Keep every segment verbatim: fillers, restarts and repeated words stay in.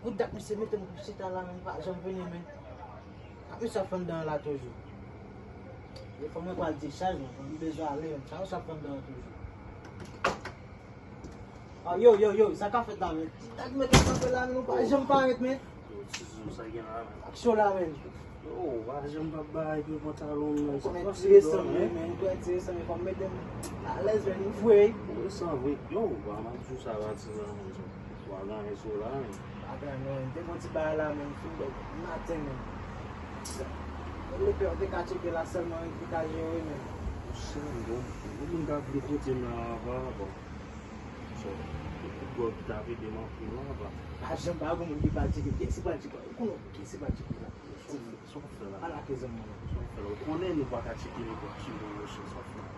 Pou dat misye mete m pou chita la, men li pa janm vini, men. Ap misye ap fè anndan an la toujou. Fò mwen pral dechaj, men, fò m bezwen ale, men. Sa yo sa ap fè anndan an toujou. Ah, yo, yo, yo, sa k ap fèt la, men? Ti dat mete kanpe la, men, nou pa janm parèt, men. Yo, Tizou, sa gen la, men? Ak cho la, men. Yo, ou pa janm p ap bay pou pantalon, men. Ou konnen ti resan, men, men, ou konnen ti resan, men, fò m mete m alèz, men, nou vre. Ou resan vre. Yo, ou pa m ap di w sa, patizan, men. Ou pa gen anyen sou la, men. Pa gen anyen, non. M te gon ti bagay la, men, m fin bèk maten, men. Lepè, ou te ka tcheke la sèlman, wi, ki ka jere, men. Ou se yon bon, yon moun ka vin kote m la, apa, apa. So, tout gwòg ki t ap ede m anpil, apa. Pa janm pa gon moun ki pa tcheke, kiyès ki pral tcheke? Ou konnen kiyès ki pral tcheke la? Sa w fè la? Ala ke zanmi mwen. Sa w fè la? Ou konnen nou pa ka tcheke nenpòt ki moun, monchè. Sa w fè la?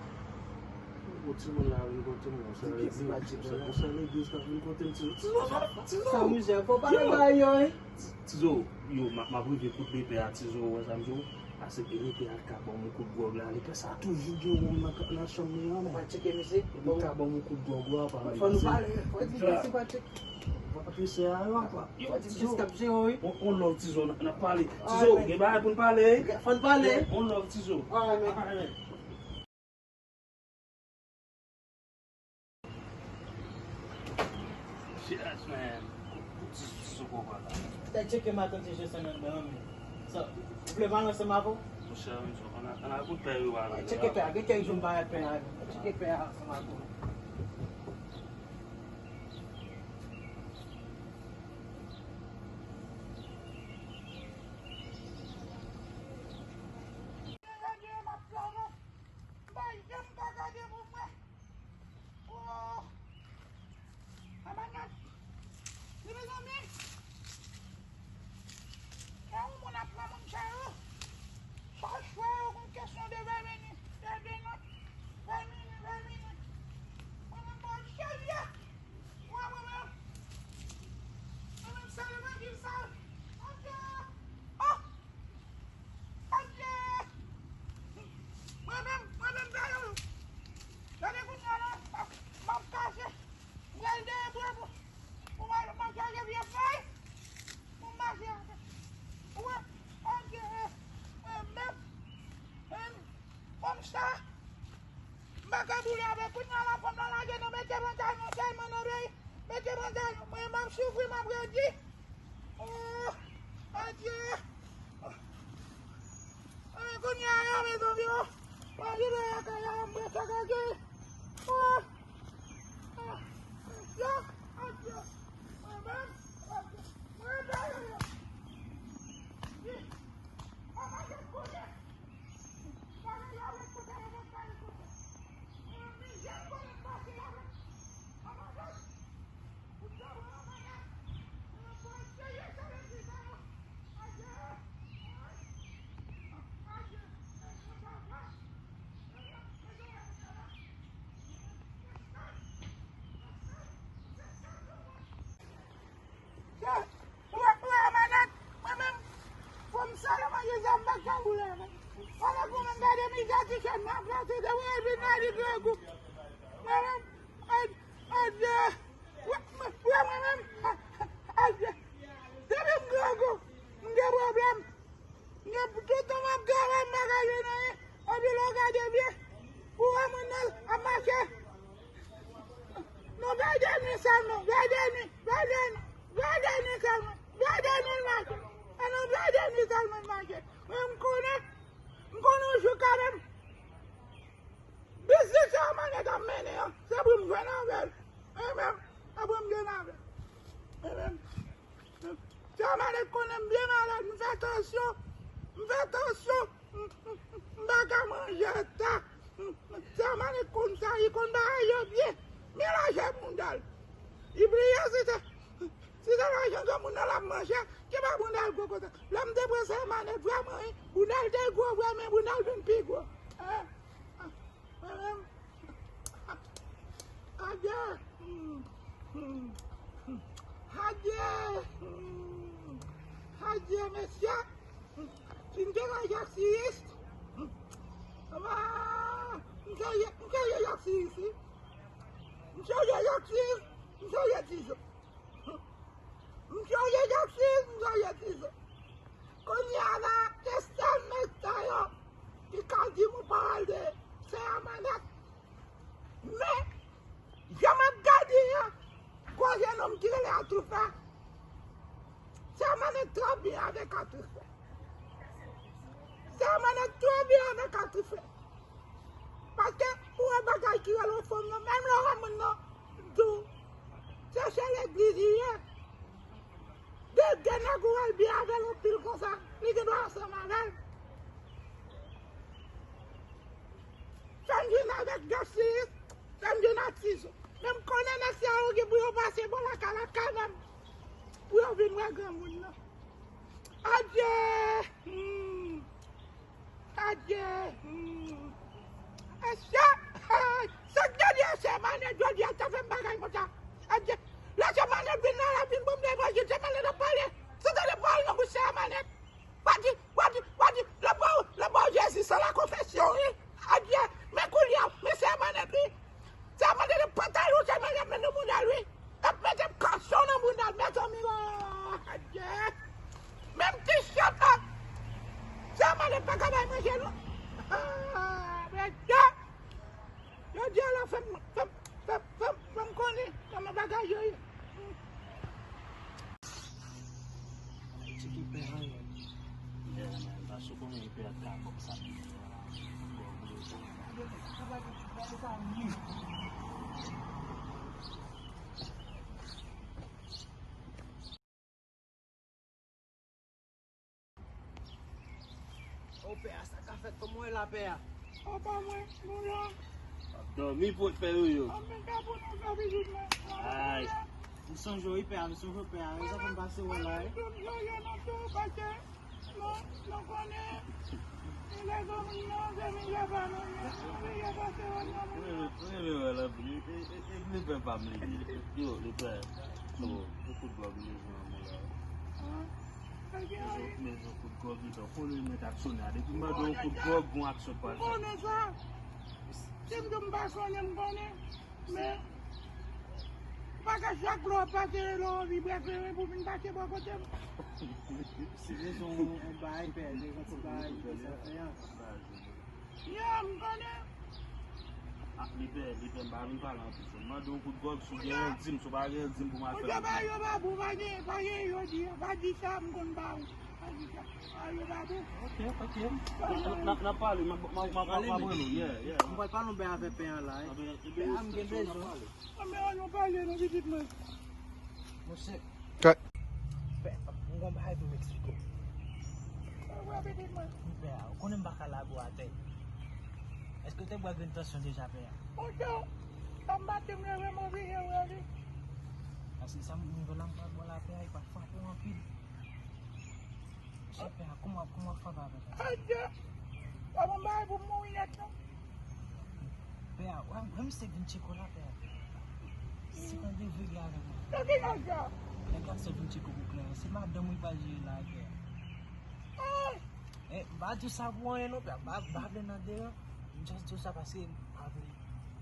Yon timoun la vin kote m, yon sèl legliz, yon sèl legliz k ap vin kote m, Tizou, Tizou, Tizou, Tizou. Sa mizè, fò pa bay yo, hein. Tizou, yo, m ap, m ap rive kout lepè a, Tizou, ou wè sa m di w? Pase lepè a ka ban m yon kout gwòg la, lepè sa toujou gen wonm nan, nan chanm li an, men. Ou pa tcheke misye? Li ka ban m yon kout gwòg la, pa. Fò nou pale, fò di misye pa tcheke. Papa Christian, yo, apa. Yo, Tizou. On, on love, Tizou, n, n ap pale. Tizou, gen bagay pou n pale. Fò n pale. On love, Tizou. Alright, man. Alright, man. Cheers, man. Ti, ti sou konpa la. Tèt tcheke maten ti je sèmèn nan men. So, ou vle pale ansanm avè w? Monchè, ann, ann, ann al kout pè yo a la. Tcheke pè a, gen kèk jou m pa wè pè a. Tcheke pè a ansanm avè w. Mezanmi, lè yon moun ap pran moun sa yo, chak fwa yo gon kesyon de vèmini, de denòt, vèmini, vèmini. Mwen menm, bon, serye. Mwen, mwen menm, mwen menm, sa levanjil sa. Adye! Oh! Adye! Mwen menm, mwen menm, gade, gade kounye a la, m ap, m ap kache. M pral dèyè bwa pou, pou m al, m al chache vye fèy pou m mache avè. Ou wè, adye, mwen menm, mwen menm, fanm sa, m pa ka boule avè l. Kounye a la, fanm nan lage nan mete pantalon sèlman nan peyi. Mete pantalon, mwen, m ap soufri, m ap redi. Oh, adye. Ah, kounye a, mezanmi, oh. Mwen rive lakay la, m prèske kraze. Oh. Ah, adye, adye. Mwen menm, adye. Mwen menm, adye. Ah, adye, kounye a. Ou wè, ou wè, manèt, mwen menm, fò m sale manje sa, m pa ka boule avè l. Pandan pou mwen gade mizè ti chèn nan ap pase, depi l vin la, li grangou. Mwen menm, ad-, adye. Ou wè, mwen, ou wè mwen menm, adye. Depi m grangou, m gen pwoblèm. Gen tout tan m ap travay, m pa ka jwenn anyen. Epi lè w gade byen, ou wè moun nan ap mache. Non, gade ni sèlman, gade ni, gade ni, gade ni sèlman, gade ni l mache. E non, gade ni sèlman l mache. Men m konnen, m konnen yon jou kanmenm, biznis sa manèt ap mennen an, se pou m jwenn avè l. Amen. Se pou m jwenn avè l. Amen. Sa malèt konnen m byen malad, m fè tansyon, m fè tansyon, m, m, m pa ka manje ata. M, m, sa malèt konn sa, li konn bagay yo byen, men lajè bounda l. Li bliye si se, si se lajan granmoun nan l ap manje, ki pa bounda l gwo konsa. Lè m te pran sa malèt, vrèman, wi, bounda l te gwo vre, men bounda l vin pi gwo. Hein? Mwen menm. Adye. Adye. Adye, mesye. Si m te nan Jaksiyis. Ah, m serye, m serye Jaksiyis, wi. M serye Jaksiyis. M serye Tizou. M Jorge Jackson, Jorge Tizon. Kounye a la, se sèl nèg sa yo ki ka di m yon pawòl de Sè Amanèt. Men, jan m ap gade an, gwo jenòm ki rele Atoufè. Sè Amanèt twò byen avèk Atoufè. Sè Amanèt twò byen avèk Atoufè. Paske ou wè bagay ki rele fanm nan, menm lè w wè moun nan dou, se chè legliz li ye. De, de nèg ou wè l byen avè l anpil konsa, li gen dwa ansanm avè l. Fè m jwenn avèk Justice, fè m jwenn ak Tizon. Men m konnen nèg sa yo gen pou yo pase bò lakay la kanmenm. Pou yo vin wè granmoun nan. Adye! Hmm. Adye! Hmm. Mesye! Sa k te di a Sè Manèt jodi a, sa fè m bagay konsa. Adye! Lè Sè Manèt vin la, l ap vin ban m levanjil, Sè Manèt ap pale. Sa tande pawòl nan bouch Sè Manèt. W a di, w a di, w a di, l ap ba w, l ap ba w Jezi san la konfesyon, wi. Adye, men koulye a, men Sè Manèt, wi. Sè Manèt de pantalon, Sè Manèt ap met nan bounda l, wi. L ap mete kanson nan bounda l, mezanmi, la. Adye. Menm T-shirt la. Sè Manèt pa ka bay manje, non. Ah, mesye. Jodi a la, fè m, fè m, fè m, fè m, fè m konnen kòman bagay yo ye. Tcheke pè a, yo. Yeah, man, paske w konnen pè a ta bòk sa. O pè a, sa ka fèt, kòman w ye la, pè a? Apa mwen, nou la. W ap dòmi pou w fè yoyo. Anben ka pou nou fè vizit mwen. Ay. M sonje w wi, pè a, m sonje w, pè a. Rezon pou m pase wè w la, wi. M sonje w non tou, paske nou, nou konnen, se lè zanmi nou, se mizè pa nou ye, nou mizè pase wè nan moun nan. Mwen renmen wè l anpil. E, e, e, e, li pè pa m li ye. Yo, li pè. Yo, yo kout dwòg li ye, mwen la. Mezon, mezon kout gòg li fè. Konnen l mèt aksyonè a. Depi m mande yon kout gòg, gon aksyon k pral fèt. Konnen sa. Si m di w m pa konnen, m konnen. Men, ou pa ka chak lè w ap pase lè w anvi brèk renmen pou vin pase bò kote m. Si bezwen yon, yon bagay, pè, bezwen ti bagay, sa fè an. Ya, m konnen. Ah, li pè, li pè, m pa vin pale anpil. M mande yon kout gòg, si w gen yon di m, si w pa gen yon di m pou m al fè. Monchè, pa yo babou, pa gen, pa gen yo di, pa di sa, m konn ba ou. Pa di sa, pa yo babou. Ok, ok. N ap, n ap, n ap pale, m ap, m ap, m ap, m ap, m ap rele w, yeah, yeah. M pral pale yon bagay avè pè an la, wi. Pè a, m gen bezwen. Anben, ann nou pale non, pitit mwen. Monchè. Pè, m gon bagay pou m eksplike w. Sa w wè, pitit mwen? Pè a, ou konnen m pa ka lage w atè. Èske w te bwè grenn tansyon deja, pè a? Monchè, sa m maten m leve m oblije wè li. Paske sa m rive la m pral bò la, pè a, li pral frape w anpil. Monchè, pè a, kòman, kòman w ap frape avèk sa? Adye! Pa ban m bagay pou m mouri nèt non. Pè a, wè, wè misye vin tcheke w la, pè a. Senkant degrè avèk mwen. Sa ki nèg sa? Nèg la sot vin tcheke w pou kleren. Se madanm ou li pral jere la, pè a. Ah! E, m pa di w sa pou anyen non, pè a. M pa, m pa vle nan deran. M just di w sa paske m pa vle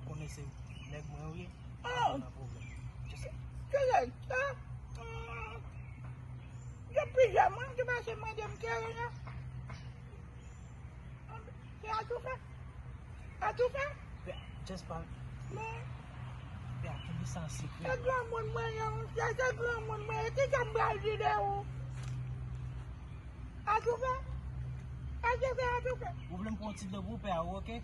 konnen se nèg mwen ou ye. Ah! Nan pwoblèm. Just. Ki nèg sa? Ah! Gen plizyè moun ki pase mande m kleren an. Se Atoufè? Atoufè? Pè, just pa. Men. Pè, kenbe sa an sekrè. Se granmoun mwen ye, monchè, se granmoun mwen ye. Kisa m pral di de ou? Atoufè? Èske se Atoufè? Ou vle m pran yon ti dlo pou ou, pè a, ou oke?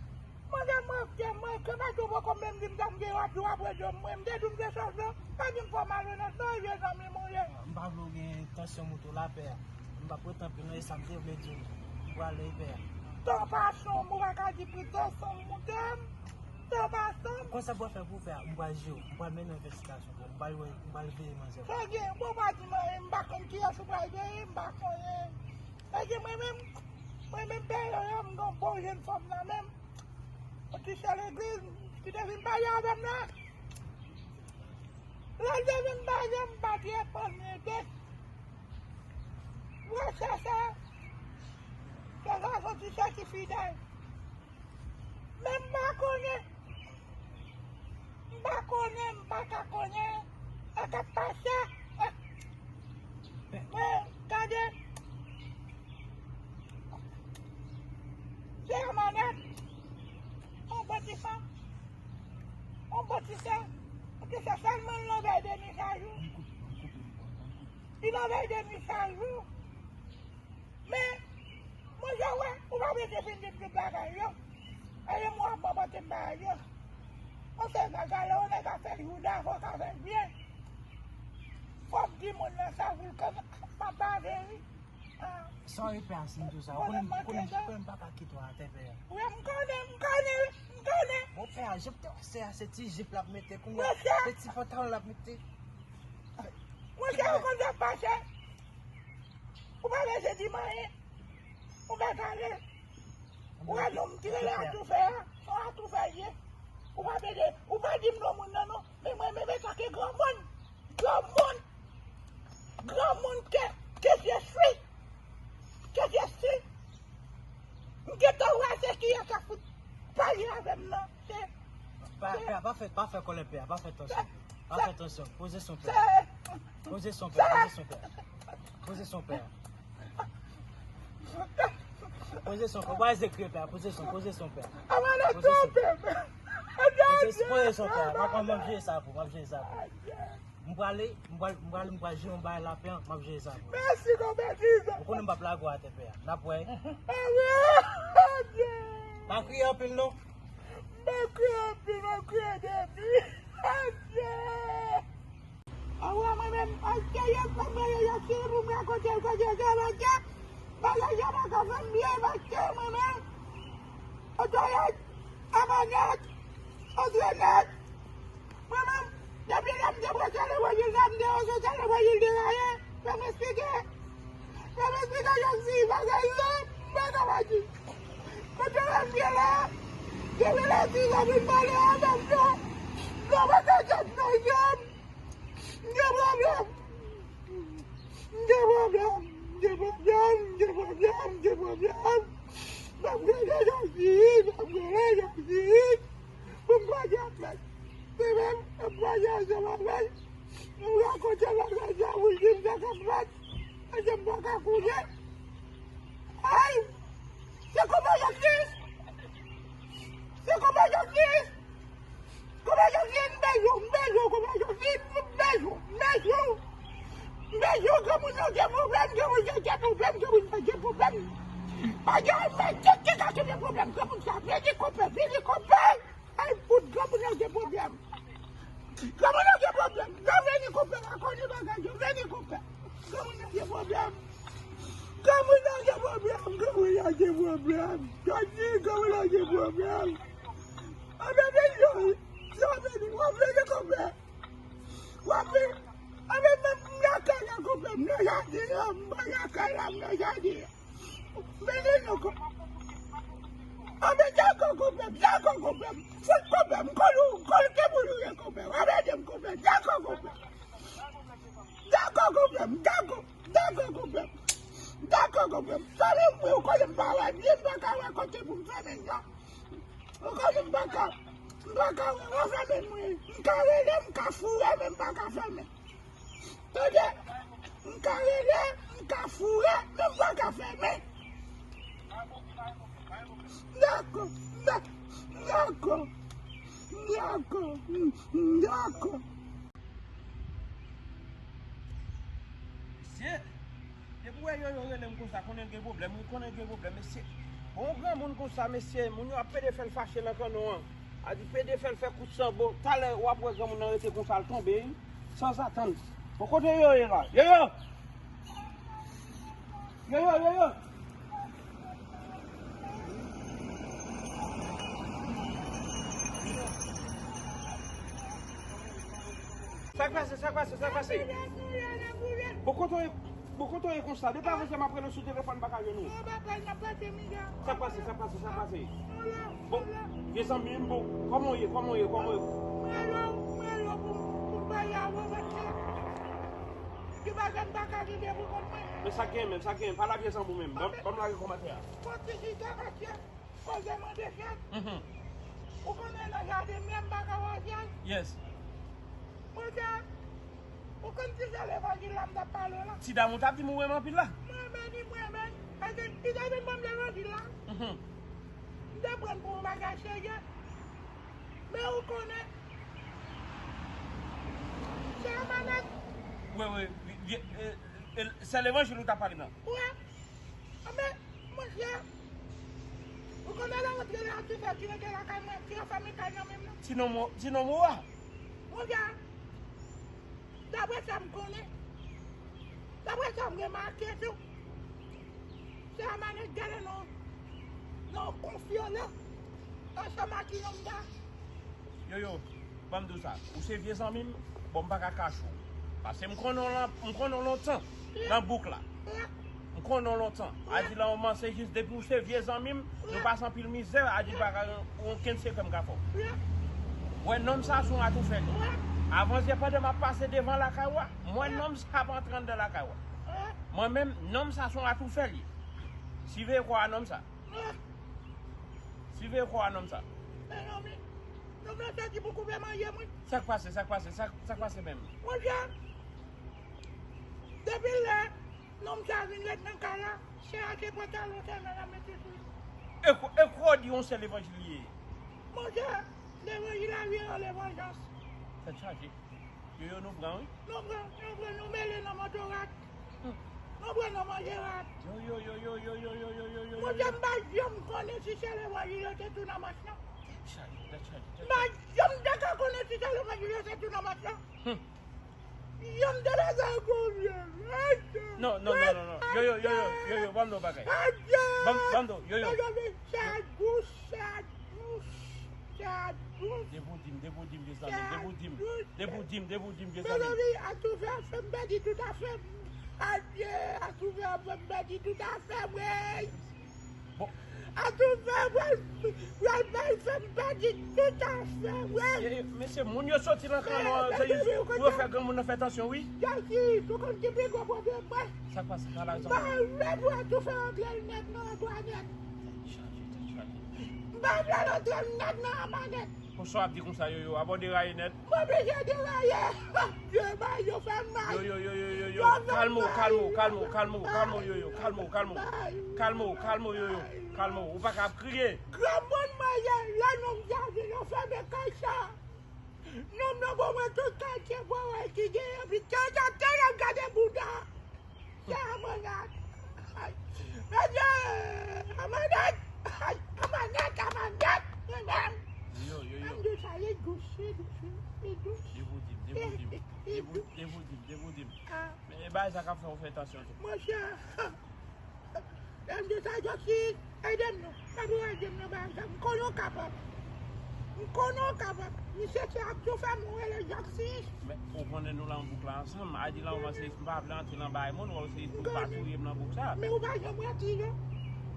Mande mwen, mwen, mwen, ke pa tou poko menm di m sa m gen w ap di w ap rele m, mwen, m te di w m se chòf lan. Pa di m fò malonèt non, e vye zanmi m ou ye. M pa vle w gen tansyon moute w la, pè a. M p ap rete anpil non, e sa m te vle di w. M prale, pè a. Tan pa sonm, ou pa ka di pri tan sonm moute m. Tan pa sonm. Konsa m pral fè pou w, pè a, m pral jere w. M pral mennen w envestigasyon, pè a. M pral wè, m pral veye manzè. Sa gen, bon, pa di m anyen, m pa konn kiyès ou pral veye, m pa konnen. Sa gen mwen menm, mwen menm, pè a, m gen yon bon jèn fanm nan menm. Yon ti sè legliz ki te vin pale avè m la. Lè l te vin pale, m pa t reponn li, te. Mwen chèche, se sa, se yon ti sè ki fidèl. Men m pa konnen. M pa konnen, m pa ka konnen. Sa k ap pase. Li nan vèy de nwi chak jou. Men, mwen jan wè, ou pa bezwen fin di m tout bagay yo. E mwen ap mwen pote m bagay yo. Mwen fè gagale, yon nèg ap fè jouda, fò w ka fè l byen. Fò m di moun nan sa, pou l konn, m ap bave, wi. Ah. Sorry, pè, si m di w sa. Ou konnen, ou konnen, ou konnen m pa ka kite w atè, pè. Wi, m konnen, m konnen, m konnen. Bon, pè, jan m te wè sè a, se ti jip l ap mete, kounye a, se ti pantalon l ap mete. Monchè, ou konn sa k pase? Ou pa bezwen di m anyen. Ou mèt ale. Ou wè nonm ki rele atoufè a, se yon atoufè l ye. Ou pa pede, ou pa di m non moun nan non. Men mwen menm antanke granmoun, granmoun, granmoun ke, ke je suis, ke je suis. M gentan wè se kiyès k ap fout pale avè m nan. Se, pa, se, pè, pa fè, pa fè kòlè, pè, pa fè tansyon. Pa fè tansyon. Poze son, pè. Poze son, pè. Poze son, pè. Poze son, pè. Poze son, pè. Ou pa ese kriye, pè. Poze son, poze son, pè. Poze son, poze son, pè. M ap, m ap jere sa pou, m ap jere sa pou. M prale, m pral, m prale, m pral jere yon bagay la, pè, m ap jere sa pou. Mèsi, konpè Dizon. Ou konnen m p ap lage w atè, pè. N ap wè. Pa kriye anpil, non. M pa kriye anpil, m ap kriye depi. Adye. Awa, mwen menm, adye, yo fè mwen yo, yo tire pou mwen kote, kote, kote, kote. Bagay yo pa ka fè m byen, paske mwen menm, otorite, amanèt, antrenèt. Mwen menm, depi lè m te pran sè levanjil sa, m te ranse sè levanjil deraye. Fè m esplike. Fè m esplike Jezi bagay yo, m pa ka pa di. Kote w ap ye la? Depi lè ti sa vin pale avè m yo, yo pa ka jwenn non janm. M gen pwoblèm. M gen pwoblèm. M gen pwoblèm. M gen pwoblèm. M gen pwoblèm. M ap rele Jezi. M ap rele Jezi. Pou m pa di anpil. Se menm, m pa di ansanm avè l. M rakonte bagay sa pou l di m sa k ap fèt. Paske m pa ka konnen. Ay! Se konpè Joklis! Se konpè Joklis! Konpè Joklis, m bèj ou, m bèj ou, konpè Joklis, m bèj ou, m bèj ou! M bèj ou, granmoun yo gen pwoblèm, granmoun yo gen pwoblèm, granmoun yo gen pwoblèm! Pa gen anyen ki ka kenbe pwoblèm, granmoun sa, vini konpè, vini konpè! Ay, fout, granmoun nan gen pwoblèm. Granmoun nan gen pwoblèm. Yo vini konpè la, konnen bagay yo, vini konpè. Granmoun nan gen pwoblèm. Granmoun nan gen pwoblèm, granmoun nan gen pwoblèm. Yo di granmoun nan gen pwoblèm. Anben, vini, yo, yo vini, w ap vini konpè. W ap vini. Anben, m lakay la konpè, m nan jaden an, m pa lakay la, m nan jaden an. Mele nou ko. Anben dakò konpè m, dakò konpè m. Fout konpè m, kòl ou, kòl ke moun ou ye konpè. W ap ede m konpè, dakò konpè. Dakò konpè m, dakò, dakò konpè m. Dakò konpè m. Fanmi m wi, ou konnen m pa wè byen, m pa ka wè kote pou m fèmen nan. Ou konnen m pa ka, m pa ka wè, w ap fèmen m wi. M ka rele, m ka foure, men m pa ka fèmen. Tande, m ka rele, m ka foure, men m pa ka fèmen. Dakò, da-, dakò, dakò, dakò. Mesye, depi w wè Yoyo rele m konsa, konnen l gen pwoblèm, wi, konnen l gen pwoblèm, mesye. Bon, yon granmoun konsa, mesye, moun yo ap pede fè l fache nan kannon an. A di pede fè l fè kout sanbo. Talè w ap wè granmoun nan rete konsa, l tonbe, wi. Sanzatann. Bon, kote Yoyo ye la? Yoyo! Yoyo, Yoyo! Sa k pase, sa k pase, sa k pase? Bon, kote w ye, bon, kote w ye konsa? Depi avan sa m ap rele w sou telefòn, m pa ka jwenn ou. Sa k pase, sa k pase, sa k pase? Bon, vye zanmi m, bon, kòman w ye, kòman w ye, kòman w ye? Mwen la, mwen la pou, pou m pale avè w, paske gen bagay m pa ka kenbe pou kont mwen. Men sa k gen, men sa k gen, pale a vye zanmi w menm. Ban, ban m lage kòmantè a. Fò ti chita, paske koze mande fyèl. Mhm. Ou konnen nan jaden m, m pa ka wè fyèl. Yes. Mwen te, ou konn ti sè levanjil la m t ap pale w la. Ti dam ou t ap di m ou renmen anpil la. Mwen renmen li, mwen renmen li. Paske li te vin ban m levanjil la. Mhm. M te pran l pou yon bagay serye. Men ou konnen, se yon manèg. Wi, wi, wi, vye, eh, E, se levanjil ou t ap pale nan. Wi. Anben, monchè, ou konn lè w antre la, ti sè ki rete lakay mwen, ti anfèm li kay nan menm nan. Ti non mo, ti non mo a. Monchè, daprè sa m konnen, daprè sa m remake tou, se Amanèt gade nan, nan konfyonnan ansanm ak Inonda. Yoyo, ban m di w sa. Ou se vye zanmi m, bon, m pa ka kache w. Paske m konnen w lan-, m konnen w lontan nan bouk la. M konnen w lontan. Adi Lanmoman se jis depi w se vye zanmi m, nou pase anpil mizè, Adi pa ka gen okenn sekrè m ka fè w. Wè nonm sa se yon atoufè li. Avan yè pandan m ap pase devan lakay ou a, m wè nonm sa ap antre anndan lakay ou a. Mwen menm, nonm sa se yon atoufè li. Siveye kò a nonm sa. Siveye kò a nonm sa. Mezanmi, nonm nan soti pou koupe manje m wi. Sa k pase, sa k pase, sa, sa k pase menm? Monchè, depi lè nonm sa vin ret nan kay la, se achte pantalon sèlman l ap mete sou li. E kò, e kò w di yon sèl levanjil li ye? Monchè, levanjil la vire an levanjans. Tèt chaje. Yoyo, nou pran wi. Nou pran, nou pran, nou mele nan manto rat. Nou pran nan manje rat. Yo, yo, yo, yo, yo, yo, yo, yo, yo, yo, yo, yo. Monchè, m pa janm konnen si se levanjil yo te tou nan manch lan. Tèt chaje, tèt chaje, tèt chaje. M pa janm te ka konnen si se levanjil yo te tou nan manch lan. Janm te bezwen konfyans. Non, non, non, non, non. Yo, yo, yo, yo, yo, yo, ban m di w bagay. Ban m, ban m di w, yo, yo. Sa dous, sa dous, sa dous. Depi w di m, depi w di m, vye zanmi, depi w di m, depi w di m, depi w di m, vye zanmi. Mezanmi, atoufè a fè m pèdi tout afè m. Adye, atoufè a fè m pèdi tout afè m, wi. Bon. Atoufè a pral, pral bay fè m pèdi tout afè m, wi. E, mesye, moun yo soti nan kanò an, se jis pou yo fè granmoun nan fè tansyon, wi. Jaki, ou konn ki pi gwo pwoblèm mwen? Sa k pase? Pale ak zanmi. M pa vle pou atoufè antre l nèt nan Antwanèt. Tèt chaje, tèt chaje. M pa vle l antre l nèt nan Amanèt. Konsa w ap di konsa, Yoyo, ap deraye nèt. M oblije deraye. Yo bay, yo fè m mal. Yo, yo, yo, yo, yo, yo. Yo fè m mal. Kalme w, kalme w, kalme w, kalme w, kalme w, Yoyo, kalme w, kalme w. Kalme w, kalme w, Yoyo, kalme w. Ou pa ka ap kriye. Granmoun mwen ye, lè nonm sa vin, yo fèmen kay sa. Nonm nan ban mwen tout kalite pawòl ki genyen, epi tèlè, tèlè m gade bouda. Se Amanèt. Ay, Amanèt. Ay, Amanèt, Amanèt. Yo, yo, yo. Ann di sa, li dous, li dous, li dous. Depi w di m, depi w di m. Depi w di m, depi w di m. Men e bagay sa k ap fè w fè tansyon tou. Monchè, ann di sa, Jòksis, ede m non. Pa pou ede m nan bagay sa. M konnen w kapab. M konnen w kapab. Misye se ap tou fè m rele Jòksis. Men, ou konnen nou lan bouk la ansanm. Adi Lanmoman se, m pa vle antre nan bagay moun, wè w se pou pa touye m nan bouk sa. Men ou pa janm wè Tijo?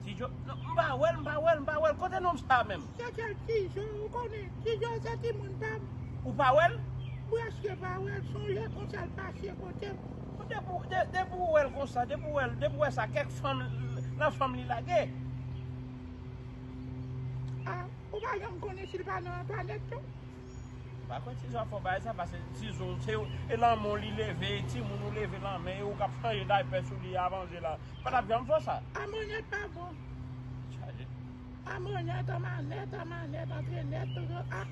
Tijo? Non, m pa wè l, m pa wè l, m pa wè l. Kote nonm sa menm? Se sèl Tijo, ou konnen. Tijo se timoun pa m. Ou pa wè l? Prèske pa wè l. Sonje konsa l pase kote m. Depi w, de-, depi w wè l konsa, depi w wè l, depi w wè sa, kèk fanm, nan fanm li lage. A, ou pa janm konnen si l pa nan Antwanèt tou? M pa kwè Tizo ap fè w bagay sa, paske Tizo, se, e lanmè w li leve, timoun ou leve lanmè, e ou k ap chanje daypè sou li avan je la. Pa t ap janm fè w sa. Amanèt pa bon. Chaje. Amanèt, Amanèt, Amanèt, antre nèt, a,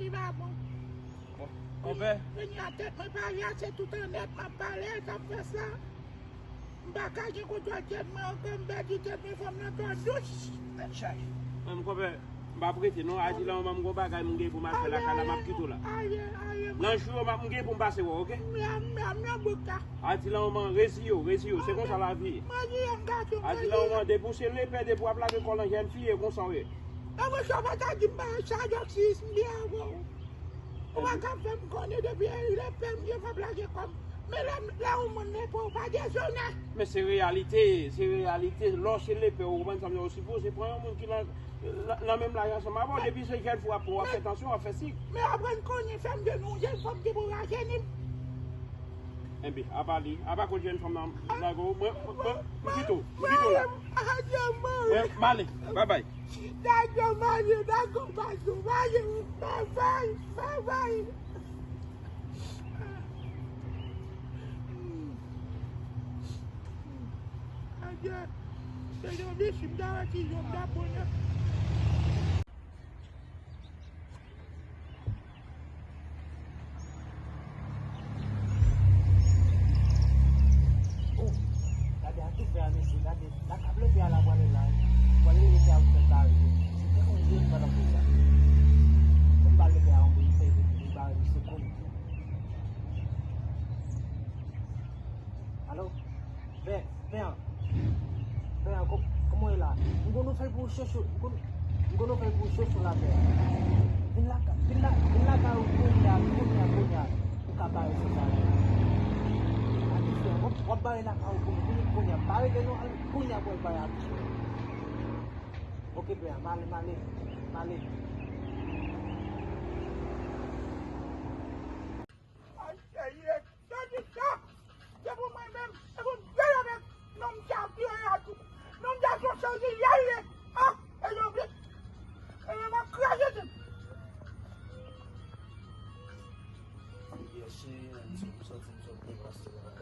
li pa bon. Bon, konpè. Kounye a tèt mwen pa la, se tout an nèt m ap pale, l t ap fè sa. M pa ka gen kontwòl tèt mwen ankò, m pèdi tèt mwen, fanm nan twò dous. Tèt chaje. Mwen, m konpè, m p ap rete non. Adi Lanmoman, m gon bagay m gen pou m al fè lakay la, m ap kite w la. Nan jou yo, m ap, m gen pou m pase wè w, oke? M la, m la, m nan bouk la. Adi Lanmoman, reziye w, reziye w, se konsa lavi ye. Adi Lanmoman, depi w se lepè, depi w ap lage kò w nan jèn fi, e konsa w ye. Nan mwen sa pa ta di m bagay sa, Jòksis, m byen avè w. Ou pa ka fè m konnen depi lepè m ye m ap lage kò m. Men lè, lè yon moun lepè ou pa dezonnen. Men se reyalite, se reyalite. Lè w se lepè, ou konprann sa m di w, ou sipoze pran yon moun ki nan, nan, nan menm laj ansanm avè w. Depi se jèn fi w ap pran, w ap fè tansyon, w ap fè sik. Men aprann konnen fè m de nou jèn fanm ki pou rajenim. Enben, apa li, apa kot jèn fanm nan lage w, mwen, mwen, mwen, m kite w, m kite w la. Mwen, m ale, babay. Dago manje, dago bazo, manje, babay, babay. Adye, se yon bisi m ta wè ti jòm ta pran. Oh, Gade, la kab lepè a la pwale la. Pwale lepè a pou fè bare. Se te konn jwe pandan pou sa. Mwen ba lepè a yon bri, fè li bare misye konn. Alo? Pè, pè an. Pè an, kò-, kòman w ye la? M gon nouvèl pou w, Chouchou. M gon, m gon nouvèl pou w, Chouchou, la, pè. Vin la, vin la, vin lakay ou kounye a, kounye a, kounye a. Ou ka bare sou sa. Atizè, w ap, w ap bare lakay ou kounye, kounye, kounye a. Bare de nou, kounye a, pou w bare atizè. Oke, pè an, m ale, m ale, m ale. Ay, ay, ay, tande sa! Se pou mwen menm, se pou m veye avèk nonm sa vire a tou. Nonm sa se yon seriyèl ye. Ah, e yo vle, e yo va kraze tou. Yè, se, se pou sòti, m sot depase la.